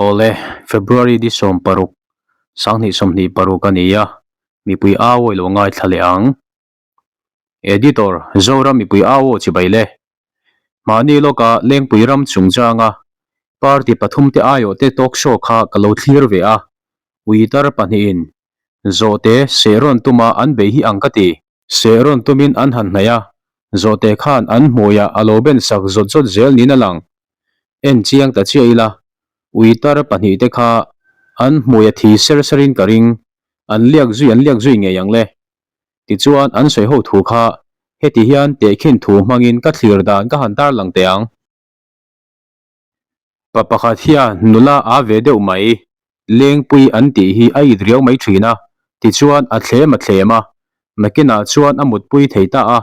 Awle, February di 16, 2026 a ni a, mipui au awi lo ngaithla leh ang. Editor, Zoram mipui au aw chibai le. Mahni lawka Lengpui ram chungchanga party pathumte aiawhte talk show kha ka lo thlir ve a, uitar pahnihin zawhte seh rawn tuma an bei hi ang ka ti. Seh rawn tumin an han hnaih a, zawhte khan an hmuiah a lo ben sak zawt zawt zel niin a lang. En chiang ta chiah ila, uitar pahnihte kha an hmui a thi ser serin ka ring, an liak zui an liak zui ngei ang le. Tichuan an sawi ho thu kha heti hian tehkhin thu hmangin ka thlir dan ka han tarlang teh ang. Pa pakhat hian nula a ve deuh mai, Lengpui an tih hi a it riau mai thin a, tichuan a thlem a thlem a, nakinah chuan a mutpui thei ta a,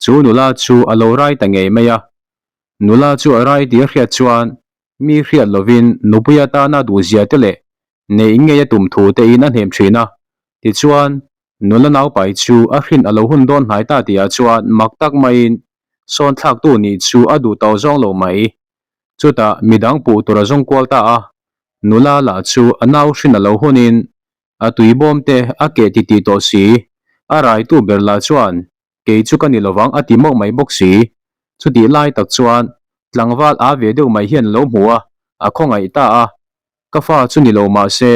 chu nula chu a lo rai ta ngei mai a. Nula chu a rai tih a hriat chuan mi hriat lovin nupui atana duhzia te leh neih ngei a tum thu tein a hnem thin a, tichuan nula naupai chu a hrin a lo hun dawn hnai ta tihah chuan mak tak maiin sawn thlaktu nih chu a duh tawh zawng lo mai. Chutah midang puh tur a zawng kual ta a, nula lah chu a nau hrin a lo hunin a tuibawm te a keh titih tawh si, a raitu ber lah chuan Kei chu ka ni lovang a ti mawk mai bawk si. Chutih lai tak chuan tlangval a ve deuh mai hian lo hmu a, a khawngaih ta a. Ka fa chu ni lo mah se,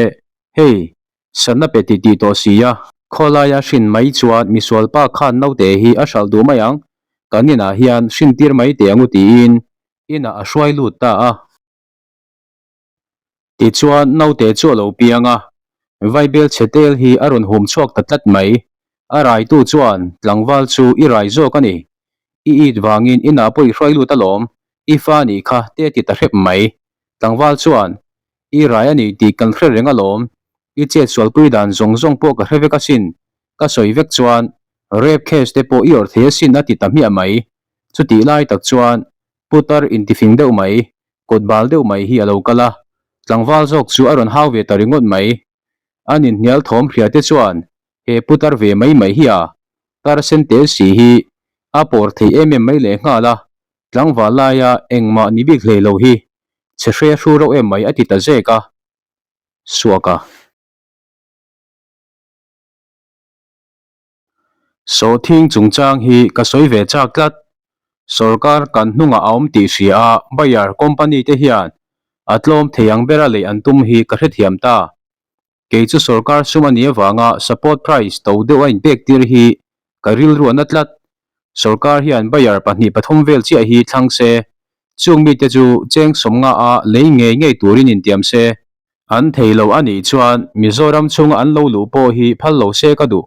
hei, sanna pe ti tih tawh si a. Khawlaia hrin mai chuan misualpa khan naute hi a hralh duh mai ang, kan inah hian hrin tir mai teh angu tiin inah a hruai lut ta a. Tichuan naute chu a lo piang a, Vaibel chhe tel hi a rawn hum chhuak ta tlat mai. A raitu chuan tlangval chu i rai zawk a ni. I it vangin inah pawh i hruai lut alawm, i fa nih kha te a ti ta hrep mai. Tlangval chuan, I rai a ni tih kan hre reng alawm, i chet sualpui dan zawng zawng pawh ka hre vek asin, ka sawi vek chuan rape case te pawh i awrh thei asin a ti ta hmiah mai. Chutih lai tak chuan putar intifing deuh mai, kawt bal deuh mai hi a lo kal a, tlangval zawk chu a rawn hau ve ta ringawt mai. An inhnial thawm hria te chuan he putar ve mai mai hi a tar sen tel si hi a pawr thei em em mai leh nghal a, tlangval laia engmah ni bik hlei lo hi chhe hre hru reuh em mai a ti ta zek a, suak a. Sawhthing chungchang hi ka sawi ve chak tlat. Sorkar kan hnungah a awm tih hria a buyer company te hian a tlawm thei ang bera lei an tum hi ka hrethiam ta. Kei chu sorkar sum a nih avanga support price to deuh a inpek tir hi ka rilru a na tlat. Sorkar hian buyer pahnih pathum vel chiah hi thlang se, chung mite chu cheng sawmnga a lei ngei ngei turin intiam se. An thei lo a nih chuan Mizoram chhunga an lo luh pawh hi phal lo se ka duh.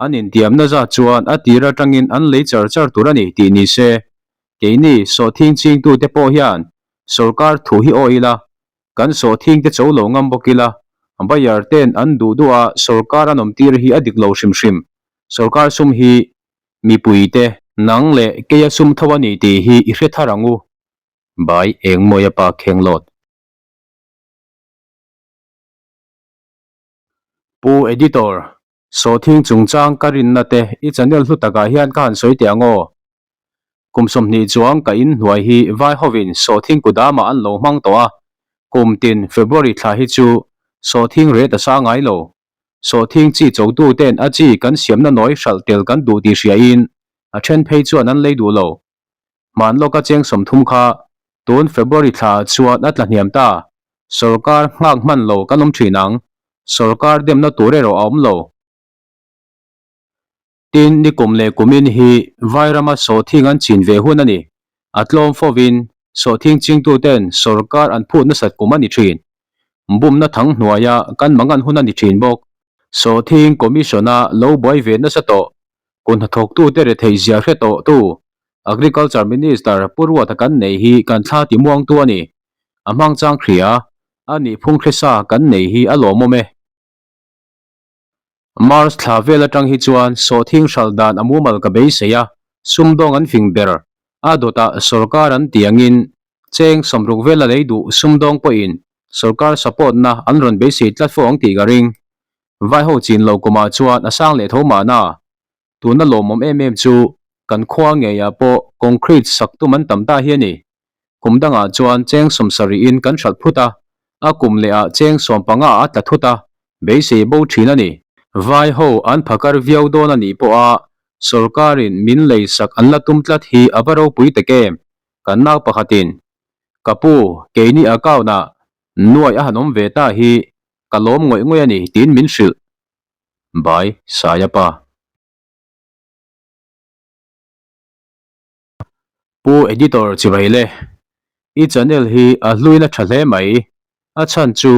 An intiamna zat chuan a tir atangin an lei char char tur a ni tih ni se. Keini sawhthing chingtute pawh hian sorkar thu hi aw ila, kan sawhthingte cho lo ngam bawk ila, buyer ten an duh duh a sorkar an awmtir hi a dik lo hrim hrim. Sorkar sum hi mipuite nang leh keia sum tho a ni tih hi i hre thar ang u. Bai Engmawia pa Khenglawt. Pu Editor, Sawhthing chungchang ka rinna te i channel hlu takah hian ka han sawi teh ang aw. Kum 20 chuang ka in hnuai hi vai hovin sawhthing kudamah an lo hmang tawh a, kum tin February thla hi chu sawhthing rate a sang ngai lo. Sawhthing chi chotu ten a chi kan siamna nawi hralh tel kan duh tih hriain a then phei chuan an lei duh lo. Hman lawka cheng 30 kha tun February thla chuan a tla hniam ta. Sorkar nghak hman lo kan awm thin ang. Sorkar demna tur erawh a awm lo. Tin, nikum leh kumin hi Vairama sawhthing an chin ve hun a ni. A tlawm fovin sawhthing chingtuten sorkar an phut nasat kum a ni thin. Bumna thang hnuaia kan mangan hun a ni thin bawk. Sawhthing Commission-a lo buai ve nasa tawh Kut hnathawktute retheih zia hre tawhtu Agriculture Minister Pu Ruata kan nei hi kan thla ti muangtu a ni. A hmangchang hria a nih phung hresa kan nei hi a lawmawm e. March thla vel atang hi chuan sawhthing hralh dan a mumal ka beisei a, sumdawng an fing ber. A dawtah sorkar an ti angin cheng 60 vel a lei duh sumdawng pawhin sorkar support na an rawn beisei tlat fo ang tih ka ring. Vai ho chin lo kumah chuan a sang leh tho mahna. Tuna lawmawm em em chu kan khua ngeiah pawh concrete sak tum an tam ta hi a ni. Kum dangah chuan cheng 70 in kan hralh phut a. A kum leh ah cheng 15 ah a tla thut a, beisei bo thin a ni. Vai ho an phakar viau dawn a nih pawh a, sorkarin min lei sak an la tum tlat hi a va ropui tak em? Kan nau pakhatin, Ka pu, keini account ah nuai a han awm ve ta hi ka lawm ngawih ngawih a ni tiin min hrilh. Bai Saia pa. Pu Editor chibai le, i channel hi a hluin a tha hle mai. A chhan chu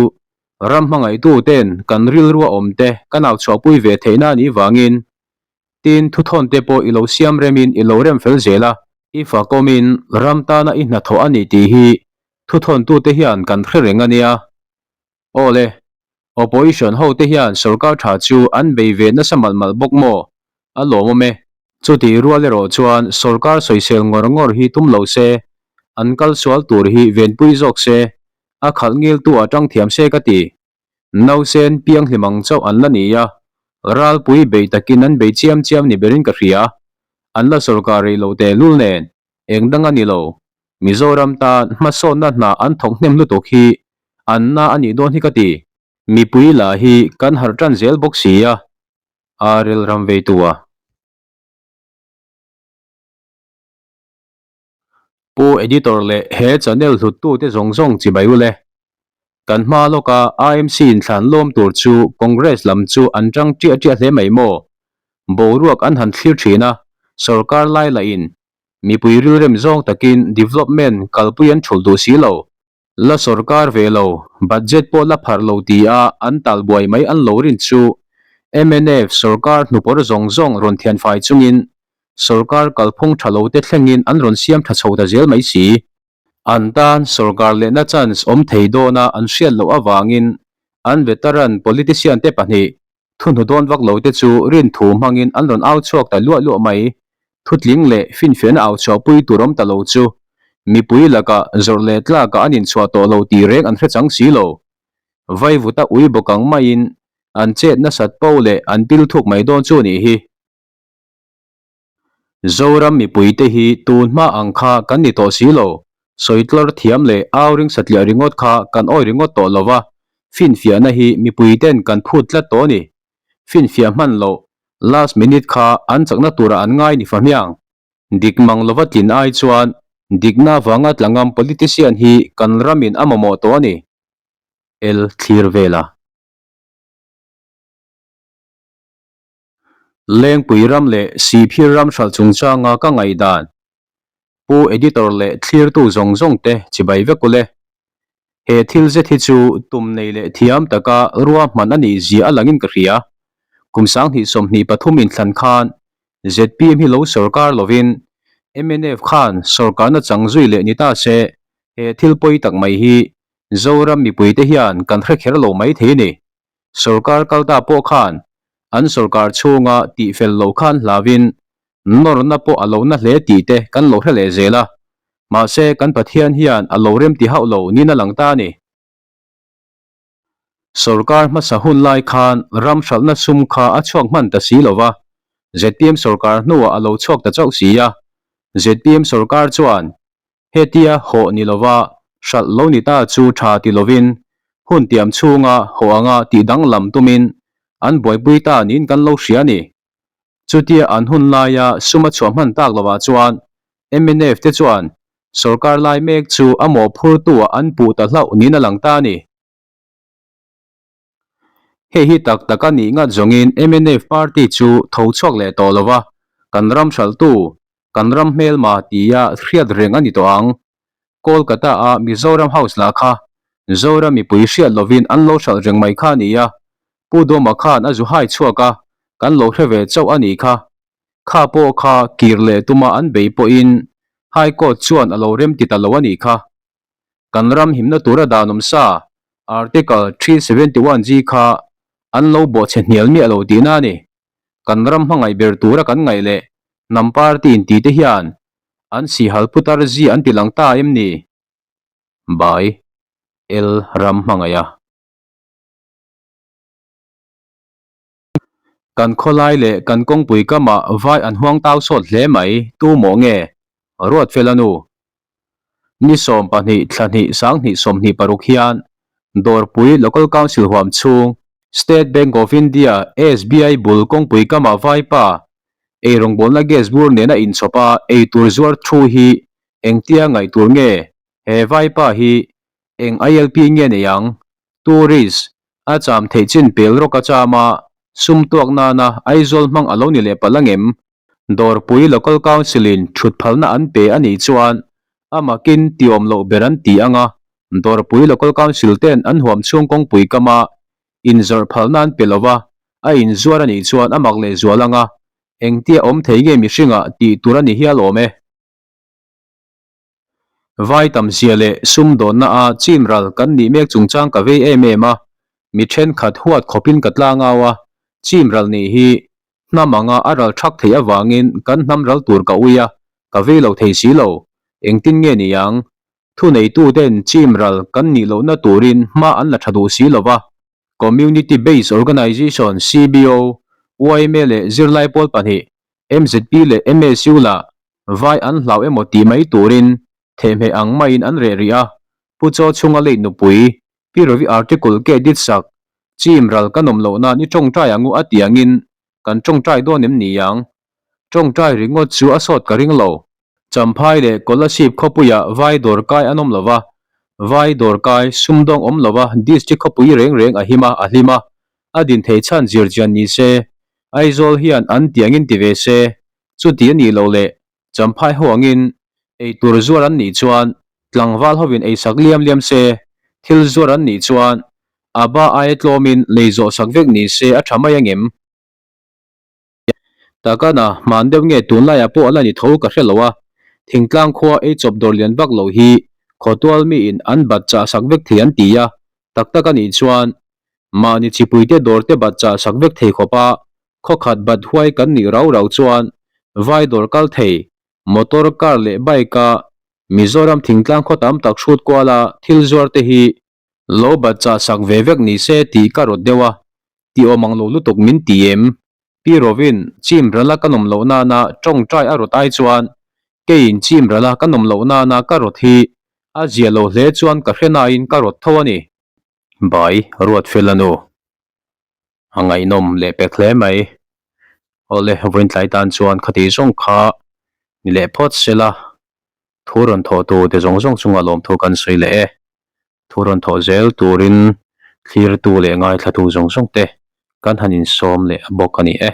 ram hmangaihtu ten kan rilrua awm te kan au chhuahpui ve theihna a nih vangin tin thuthawn te pawh i lo siam remin i lo rem fel zel a. I fakawmin ram tana i hnathawh a ni tih hi thuthawntute hian kan hre reng a nia. Aw le, Opposition ho te hian sorkar tha chu an bei ve nasa malh malh bawk maw? A lawmawm e. Chutih rual erawh chuan sorkar sawisel ngawr ngawr hi tum lo se, an kal sual tur hi venpui zawk se, a khalh ngiltu a tang thiam se ka ti. Nausen pianghlim ang chauh an la ni a, ralpui bei takin an bei chiam chiam ni berin ka hria. An la sorkar rei lo tehlul nen, eng dang a ni lo. Mizoram tan hmasawnna hna an thawk hnem lutuk hi an na a nih dawn hi ka ti. Mipui lah hi kan harh tan zel bawk si a, RL ram veitu a. Pu Editor leh he channel hluttute zawng zawng chibai u le. Kan hma lawka IMC inthlan lawm tur chu Congress lam chu an tang ṭiah ṭiah hle mai maw? Boruak an han thlir ṭhin a, sorkar lai lahin mipui rilrem zawng takin development kalpui an ṭhulh duh si lo. La sorkar ve lo, budget pawh la pharh lo ti a an tal buai mai an lo rin chu mnf sorkar hnupawr zawng zawng rawn thianfai chungin sorkar kalphung tha lo te thlengin an rawn siam tha chho ta zel mai si. An tan sorkar lehna chance awm thei dawna an hriat loh avangin an veteran politician te pahnih Thuhnu dawn vak lo te chu rinthu hmangin an rawn au chhuak ta luah luah mai. Thutling leh finfiahna au chhuahpui tur awm ta lo chu mipui lakah zawrh leh tlakah an inchhuah tawh lo tih reng an hre chang si lo. Vaivuta ui bawk ang maiin an chet nasat po leh an pil thuk mai dawn chu nih hi. Zoram mipuite hi tun hma ang kha kan ni tawh si lo. Sawitlawr thiam leh au ring satliah ringawt kha kan awi ringawt tawh lo va, finfiahna hi mipuiten kan phut tlat tawh a ni. Finfiah hman loh, last minute kha an chakna turah an ngai ni fahmiang. Dik mang lova tlin ai chuan dikna vanga tla ngam politician hi kan ramin a mamawh tawh a ni. El thlir vel a. Lengpui ram leh Sihphir ram hralh chungchanga ka ngaihdan Pu Editor leh thlirtu zawng zawng te chibai vek ule. He thil zet hi chu tum nei leh thiam taka ruahman a nih zia a langin ka hria. Kum 2023 inthlan khan zpm hi lo sorkar lovin mnf khan sorkarna chang zui leh ni ta se he thil pawi tak mai hi Zoram mipuite hian kan hre kher lo mai thei a ni. Sorkar kalta pawh khan an sorkar chhunga tihfel lo khan hlauin nawrna pawh a lo na hle tih te kan lo hre leh zel a, mahse kan Pathian hian a lo rem ti hauh lo niin a lang ta a ni. Sorkar hmasa hun lai khan ram hralhna sum kha a chhuak hman ta si lo va, zpm sorkar hnuah a lo chhuak ta chauh si a, zpm sorkar chuan Hetia hawh ni lova hralh lo ni ta chu tha ti lovin hun tiam chhunga hawh anga tih danglam tumin an buaipui ta niin kan lo hria a ni. Chutia an hun laia sum a chhuah hman tak lovah chuan mnf te chuan sorkar lai mek chu a mawhphurtu-ah an puh ta hlauh niin a lang ta a ni. Hei hi tak tak a nih ngat zawngin mnf party chu tho chhuak leh tawh lova kan ram hralhtu, kan ram hmelma tia hriat reng a ni tawh ang. Kolkata-a Mizoram House lah kha Zoram mipui hriat lovin an lo hralh reng mai kha a ni a, Pu Dawma khan a zu hai chhuak a, kan lo hre ve chauh a nih kha. Kha pawh kha kir leh tuma an bei pawhin High Court chuan a lo remti ta lo a nih kha. Kan ram himna tura dan awm sa Article 371 G kha an lo bawhchhe hnial miah lo tihna a ni. Kan ram hmangaih ber tura kan ngaih leh hnam party inti te hian an sihal putar zi an ti lang ta em ni? By L Ram Hmangaiha. Kan khawlai leh kan kawngpui kamah vai an huang tau sawt hle mai, tu mawh nge? Ruatfela nu. Ni 12 thla hnih 2026 hian. Dawrpui Local Council huam chhung, State Bank of India, SBI, bul kawngpui kama vaipa eirawngbawlna gas bur nena inchhawp a eitur zuar thu hi engtia ngaih tur nge? He vaipa hi eng ILP nge nei ang? Tourist a cham theih chin pel rawk a cham a, sum tuak nana Aizawl hmang a lo ni leh palh angem? Dawrpui Local Council-in thut phalna an pe a nih chuan a makin tiawm loh ber an ti ang a, Dawrpui Local Council ten an huam chhung kawngpui kama inzawrh phalna an pe lo va, a inzuar a nih chuan a mak lehzual ang a, engtia awm thei nge mihringah tih tur a ni hial awm e. Vai tam zia leh sumdawnna a chim ral kan nih mek chungchang ka vei em em a, mi thenkhat huat khawpin ka tlangau a, chim ral nih hi hnam anga a ral thak theih avangin kan hnam ral tur ka ui a, ka vei lo thei si lo. Engtin nge ni ang? Thuneituten chim ral kan nih lohna turin hma an la tha duh si lo va. Community Based Organization, CBO, yma leh zirlai pawl pahnih, MZP leh MSU lah Vai an hlau emaw tih mai turin thehmeh ang maiin an reh rih a, Pu Chaw chhunga late nupui, Pi Rovi article ke edit sak, Chim ral ka nawm loh nan i tawngtai ang u a ti angin kan tawngtai dawn em ni ang? Tawngtai ringawt chu a sawt ka ring lo. Champhai leh Kolasib khawpuiah vai dawrkai an awm lo va, vai dawrkai sumdawng awm lo va district khawpui reng reng a him a, a hlim a, a din thei chhan zirchian ni se, Aizawl hian an ti angin ti ve se, Chuti a nih loh leh Champhai ho angin eitur zuar an nih chuan tlangval hovin eisak liam liam se, thil zuar an nih chuan a ba aia tlawmin lei zawh sak vek ni se a tha mai angem? Takana hman deuh nge tunlaiah pawh a la ni tho ka hre lo a, thingtlang khua eichawp dawr lian vak loh hi khawtual miin an bat chah sak vek thei an ti a, tak tak a nih chuan mahni chipuite dawr te bat chah sak vek thei khawp a Khawkhat bat huai kan nih rau rau chuan vai dawr kal thei, motor, car leh bike a Mizoram thingtlang khaw tam tak hrut kual a thil zuar te hi lo bat chah sak ve vek ni se tih ka rawt deuh a, ti awm ang lo lutuk min ti em? Pi Rovin, chim rala ka nawm loh nana tawngtai a rawt ai chuan keiin chim rala ka nawm loh nana ka rawt hi a zia lo hle chuan ka hre nain ka rawt tho a ni. Bai, Ruatfela nu. A ngaihnawm leh pek hle mai. Awle, vawiin tlai tan chuan khati zawng kha ni leh phawt sela, thu rawn thawh tu te zawng zawng chunga lawmthu kan sawi leh e. Thu rawn thawh zel turin thlirtu leh ngaithlatu zawng zawng te kan han insawm leh bawk a ni e.